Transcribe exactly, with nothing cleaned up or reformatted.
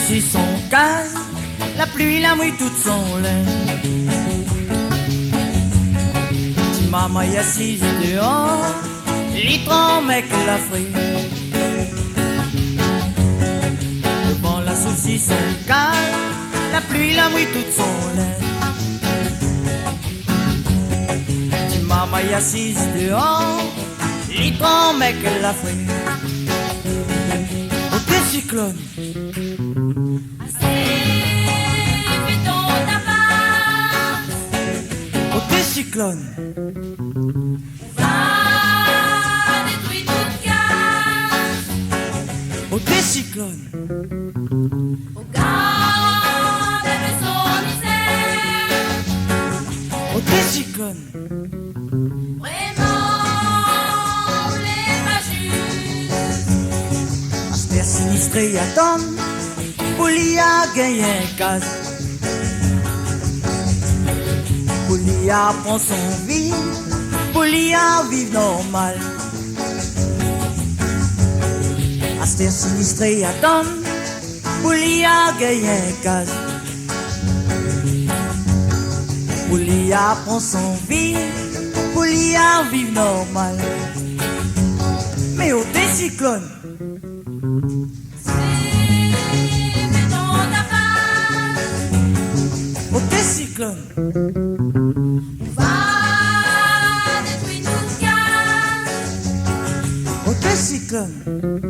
Si son kaz, la pli la mouy tout son linz. Ti marmay asiz déor, li tranm èk la fré. Dovan la soursi son kaz, la pli la mouy tout son linz. Ti marmay asiz déor, li tranm èk la fré. Oté siklone. Asté, fé ton tapas. Oté siklone. Ou va détrui tout kaz. Oté siklone. Ogard son mizèr. Oté siklone. Vréman, ou lé pa zis. Astèr sinistré i atann pou li a gingn in kaz. Pou li a pran son vi, pou li a viv normal. Astèr sinistré i atann pou li a gingn in kaz. Pou li a pran son vi, pou li a viv normal. Mé oté siklone. Asté, fé ton tapas. Oté siklone. Ou va détrui tout kaz. Oté siklone.